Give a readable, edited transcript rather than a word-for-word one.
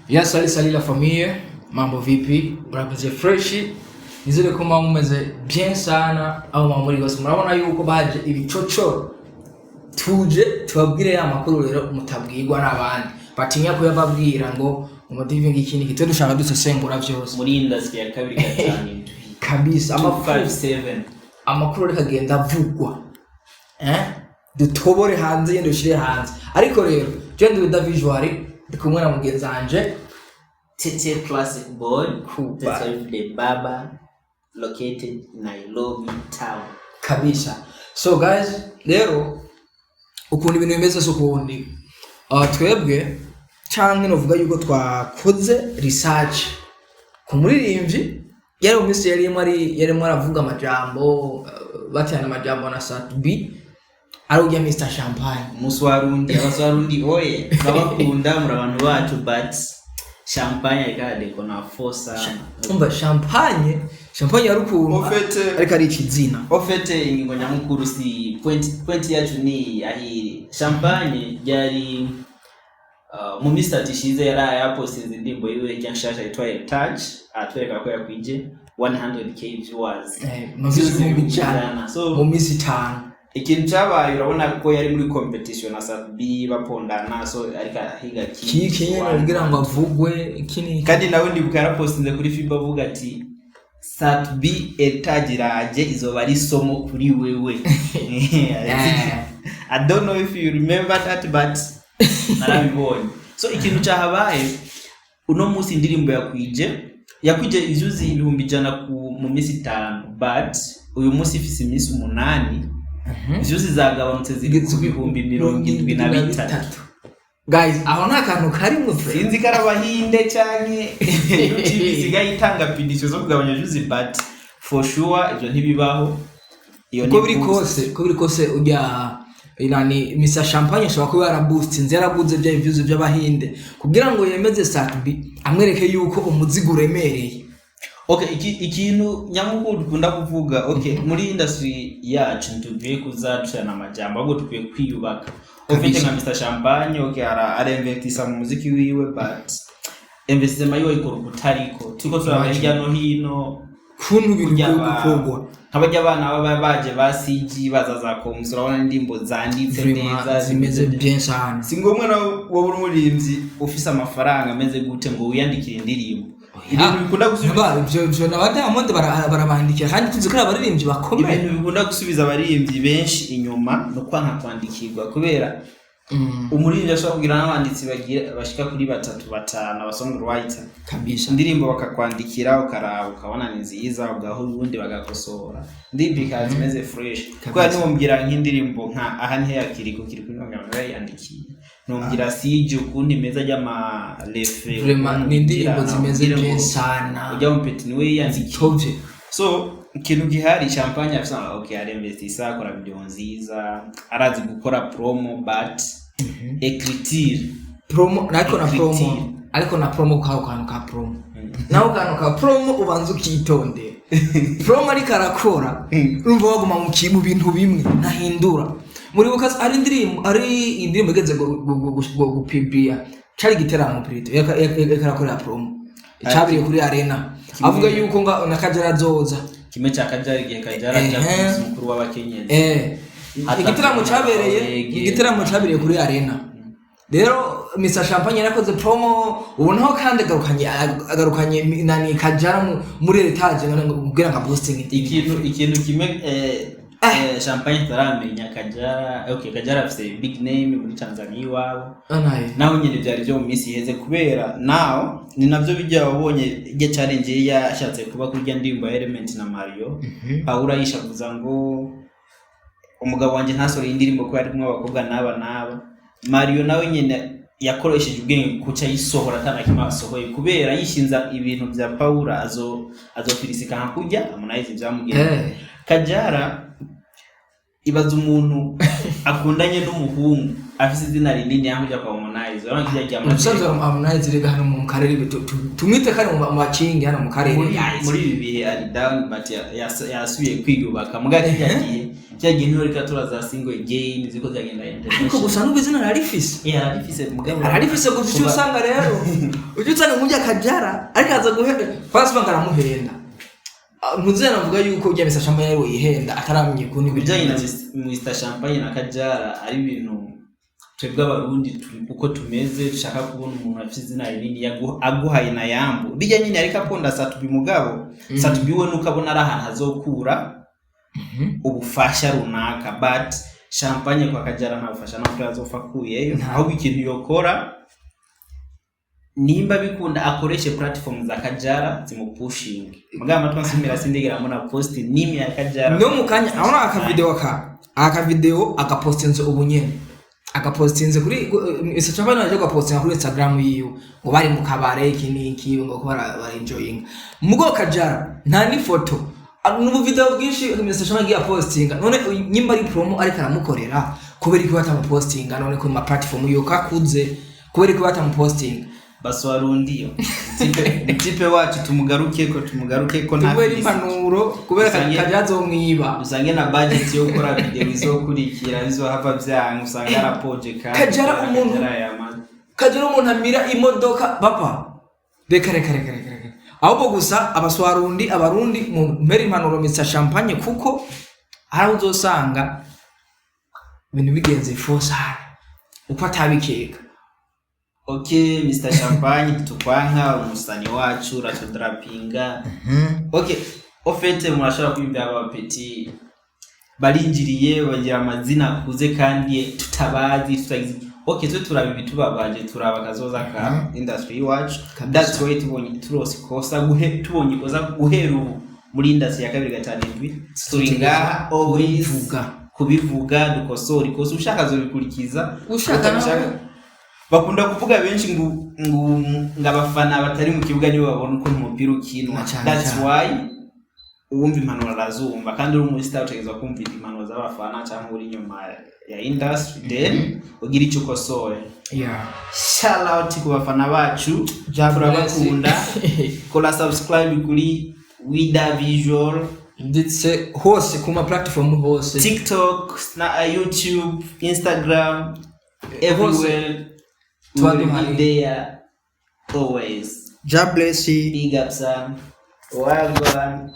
Ya, salut salut la famille, mambo vipi? Murakoze fresh. Nizere ko muba mumeze bien sana aho muba muri hose. Murabona yuko baje ibicoco, tuje tubabwire ya makuru rero mutabwirwa n'abandi, batinya kuyababwira ngo umudivi ngiki niki. Twe dushaka dusesengura vyose muri industry ya 257. Kabisa, amakuru 257. Amakuru ariko agenda avugwa, dutobore hanze, yenda dushire hanze. Ariko rero je ndi Ruda Visual, ndi kumwe na mugenzi wanje Tete Classic Boy. Kuba. Tete the Baba, located in Nairobi town. Kabisa. So guys, rero ukuntu ibintu bimeze si ukundi. Twebwe canke novuga yuko twakoze research ku muririmbyi yari mu minsi yarimo aravuga amajambo, baterana amajambo na Sat B, ari urya Mr Champagne. Umuswarundi, abaswarundi oye, turabakunda, muri abantu bacu, but Champagne ariko aradekona fosa. Umva, Champagne yari ukuntu Au fait, ariko ari ikizina. Au fait, ingingo nyamukuru si point yacu ni ahiri Champagne ryari mu minsi 3 ishize yari yapostinze indirimbo yiwe rya nshasha yitwa Touch, atwereka ko yakwije 100K viewers. Mu minsi 100,000. So mu minsi 5. Ikintu cyabaye, urabona ko yari muri competition na Sat B, bapondana, so ariko ahiga Kiki nyene kugira ngo avugwe iki ni Kandi nawe ndibuka yarapostinze kuri FIBA avuga ati: "Sat B etagiraje izoba ari isomo kuri wewe." I don't know if you remember that, but narabibonye. So ikintu cyahabaye uno munsi, indirimbo yakwije ivyuzi 100,000 mu minsi 5, but uyu munsi ifise iminsi 8, views zagabanutse, ziri ku 73,000. Guys, aho nta kantu karimwo pe. Sinzi ko ari abahinde canke YouTube isigaye itanga punition zo kugabanya views, but for sure ivyo ntibibaho. Iyo Uko ni biri boost. kose, uko biri kose, ujya inani Mr Champagne ashobora kuba yaraboostinze, yaraguze bya views by'abahinde kugira ngo yemeze Sat B, amwereke yuko umuzigo uremereye. Okay, ikintu nyamukuru dukunda kuvuga, okay, muri industry yacu ntidukwiye kuzadushirana amajambo, ahubwo dukwiye kwiyubaka. Ufite nka Mr Champagne, okay, arainvestisa mu muziki wiwe, but investissement yiwe ikora ukutariko turiko turaba hirya no hino. Kuntu ibintu Kurya bikwiye gukorwa. Nk'abarya abana baba baje ba CG baza za komisi, urabona indirimbo zanditse Vraiment, neza, zimeze bien sana. Si ngombwa nawe wowe uri umuririmbyi ufise amafaranga ameze gute ngo wiyandikire indirimbo. Ibintu bikunda gusubiza Ba, ivyo na ba Diamond barabandikira, kandi tuzi ko ari abaririmbyi bakomeye. Ibintu bikunda gusubiza abaririmbyi benshi inyuma ni ukwanka kwandikirwa, kubera umuririmbyi ashobora kugira n'abanditsi bagira bashika kuri batatu, batanu, aba songwriter. Indirimbo bakakwandikira, ukaraba ukabona ni nziza, ugaha ubundi bagakosora, indirimbo ikaza imeze fresh. Kubera niwombwira nk'indirimbo nka aha nihe yakiriko kiri kuri mirongo yayandikiye, ntumbwira sije ukuntu imeze ry'amarefe. Vraiment, ni indirimbo zimeze bien sana. Ujya mu peti niwe yiyandikiye. Tovye. So ikintu gihari, Champagne afise, okay, arinvestisa, akora video nziza, arazi gukora promo, but écriture Promo ariko na promo Écriture. Ariko na promo, kako kantu ka promo, naho kantu ka promo ubanza ukitondera. Promo ariko arakora, urumva waguma mu bintu bimwe, ntahindura. Muribuka ari indirimbo igeze gupublia, cari igiteramo plutôt, yariko arakorera promo, cabiriye kuri arena, avuga yuko nga na Kajara azoza. Kimwe cya Kajara, igihe Kajara aja ku munsi mukuru w'abakenyezi. Ege. Igiteramo cabereye kuri arena. Rero Mr Champagne yarakoze promo, ubu naho kandi agarukanye nani, Kajara muri etage kugira ngo boosting. Ikintu kimwe, Champagne tutaramenya, Kajara, okay, Kajara afise big name muri Tanzania iwabo. Anaye. Naho nyine byari byo mu minsi iheze, kubera naho ni nabyo bijya wabonye ijya challenge yari yashatse kuba kurya ndirimbo ya Element na Mario. Paula yishavuza ngo umugabo wanjye ntasoreye indirimbo ko yari kumwe abakobwa n'aba n'aba. Mario nawe nyine yakoresheje ubwenge kuca ayisohora atana kimwe asohoye, kubera yishinza ibintu bya Paula azofilisika nka kurya Harmonize byamugenda. Kajara, ibaza umuntu akundanye n'umuhungu afise izina rinini yaho ujya kwa Harmonize, urabona kirya rya Umusaza Harmonize rega hano mu karere, tumwite kare mu bakingi hano mu karere, guys. Muri ibi bihe ari down, but yasubiye kwiyubaka muga kirya gihe. Cya gihe niho reka turaza single again ziko zagenda international. Ariko gusa nubwo izina ararifise. Yeah, ararifise, mugabo Ararifise gusa. Icyo usanga rero, ujya usanga nk'ujya Kajara ariko aza guhenda, kwanza usanga aramuhenda. Ntuzena navuga yuko ujya Mr Champagne ariwe yihenda, ataramenye ukuntu ibintu Ibijyanye na bimeze. Mr Champagne na Kajara ari ibintu twebwe Abarundi uko tumeze dushaka kubona umuntu afite izina rinini aguhaye na yambu bijya nyine, ariko akunda Sat-B, mugabo Sat-B we nuko abona ari ahantu azokura ubufasha runaka, but Champagne kwa Kajara nta bufasha ntabwo azopfa akuyeyo. Ahubwo ikintu yokora, nimba bikunda, akoreshe platform za Kajara zimupushinge. Mugabo amatwi ansumira, sindigera mbona post nimwe ya Kajara. No mu kanya abona akavideo ka akavideo agapostinze ubu nyene, agapostinze kuri Mr Champagne, aje gapostinga kuri Instagram yiwe ngo bari mu kabare iki n'iki, ngo ko bara enjoying. Mugo Kajara nta n'ifoto n'ubu video bwinshi Mr Champagne agiye apostinga. None nyimba ari promo ariko aramukorera, kubera ko batamupostinga? None ku ma platform yuko akuze, kubera ko batamupostinga? Baswarundiyo mtipe wacu, tumugaruke ko nta Tumuhere impanuro kubera Kajara azomwiba. Usange na budget yo gukora video izokurikira bizohava vyanga, usanga arapoje kandi Kajara Kajara yamaze. Kajara umuntu amira imodoka papa, reka reka reka reka reka. Ahubwo gusa abaswarundi, Abarundi, mu mpera impanuro Mr Champagne, kuko hari aho uzosanga ibintu bigenze fosara uko atabikeka. Okay, Mr Champagne, tukwanka umusani wacu uratudrapinga. Okay, au fait murashobora kwiyumvira aba petit barinjiriye bagira amazina akuze kandi tutabazi tutagize. Okay, twe turaba ibitubabaje, turaba kazoza ka industry y'iwacu. That's why tubonye turose ikosa guhe tubonye ikosa guhera ubu muri industry ya 257 turi ngaha always Kubivuga. Kubivuga, dukosora ikosa, ushaka azobikurikiza. Ushaka utabishaka. nawe. Bakunda kuvuga benshi ngo abafana batari mu kibuga nibo babona ukuntu umupira ukinwa. Na cyane That's cyane. why uwumva impanuro arazumva, kandi uri umu star utegerezwa kumva impanuro z'abafana cyangwa uri inyuma ya industry, then ugira icyo ukosoye. Shout out ku bafana bacu, turabakunda. Kora subscribe kuri Wida Visual. Ndetse hose ku ma platform hose. TikTok na YouTube, Instagram, everywhere. We Tuba will be duhari. there always. Jah bless you. Big up, son. Wagwan.